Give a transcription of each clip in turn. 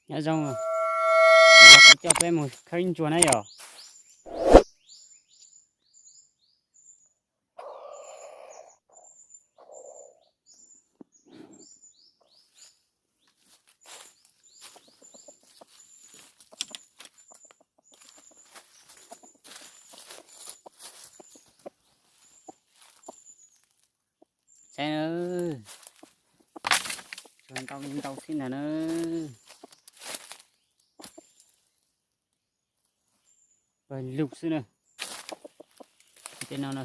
Nyob zoo, kuv coj peb mus khawb ntsuag na yom. Saib na, ntsuag ntau li ntau xwb ntag na. Pawg lug xwb na. Tej no na,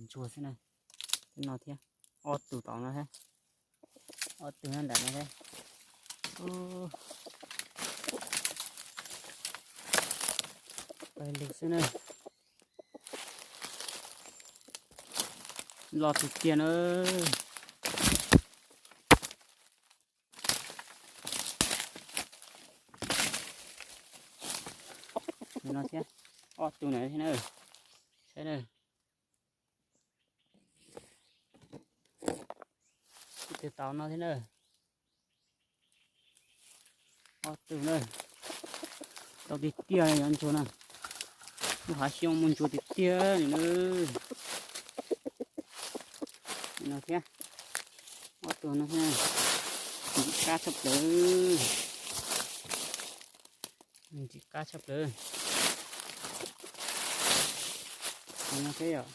ntsuag xwb na. Tej no thiab, ob tug tom no thiab, ob tug nyob nram no thiab. Pawg lug xwb na. Loj tiag tiag na. No thiab, ob tug na thiab na. Saib na. Ib tug tom no thiab na. Ob tug na. Ntau tiag tiag yog ntsuag na. Lub hav xyoob muaj ntsuag tiag tiag li na. No thiab, ob tug no thiab. Ntxim qab tshaj plaws. Ntxim qab tshaj plaws. No thiab yom.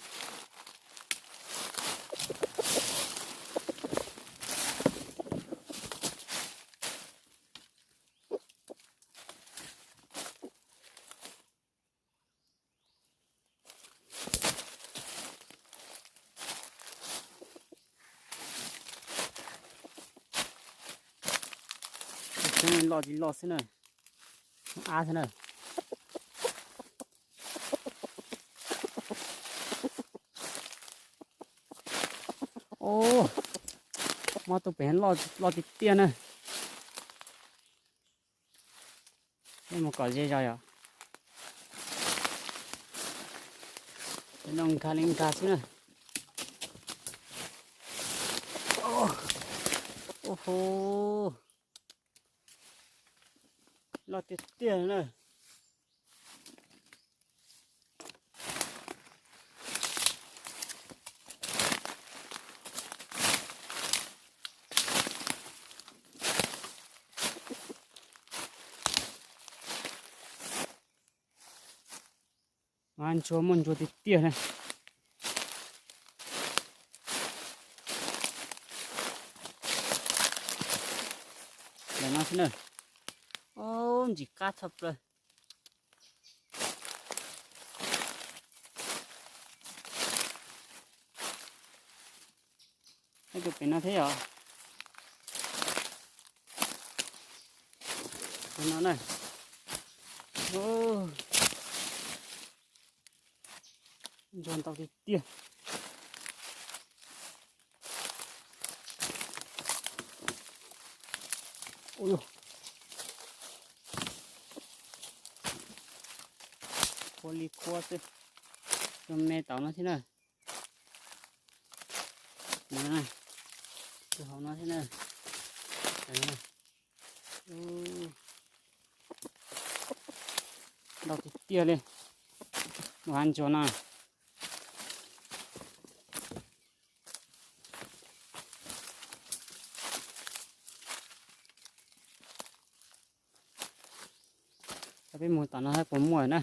Loj tsis loj xwb na. Ab xwb na. Mob tus pem loj tiag tiag na. Peb mus kom ze zog yom. Peb noj nkag li nkag xwb na. Ua hu, loj tiag tiag na. Ntsuag muaj ntsuag tiag tiag na. Ntawm no xwb na. Ntxim qab tshaj plaws. Tus pem no thiab yom. Tus no na. Ntsuag ntau tiag tiag. Ua li qhuav xwb. Tus me tom no thiab na. Tus hauv no thiab na. Ntau tiag tiag li. Mus hav ntsuag no. Peb mus tom no puas muaj na.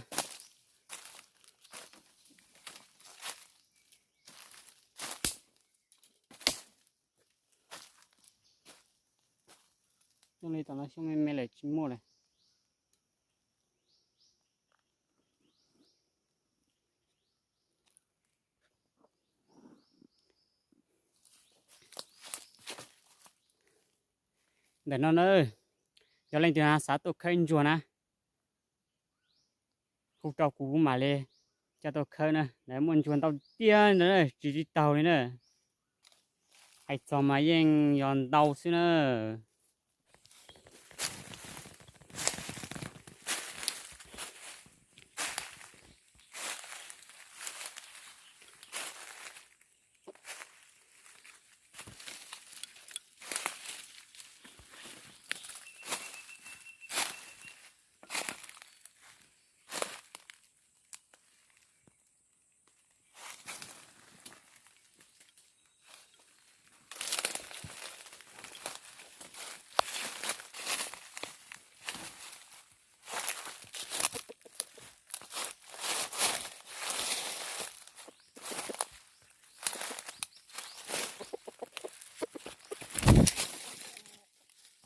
Zoo li tom no xyoob me me lawm tsis muaj lawm. Ntawm no na, yog leej twg xav tuaj khawb ntsuag na, hu rau kuv mam li coj tuaj khawb na. Lawv muaj ntsuag ntau tiag na, tsis tsis taug li na. Hais txog mas yeej yog ntau xwb na.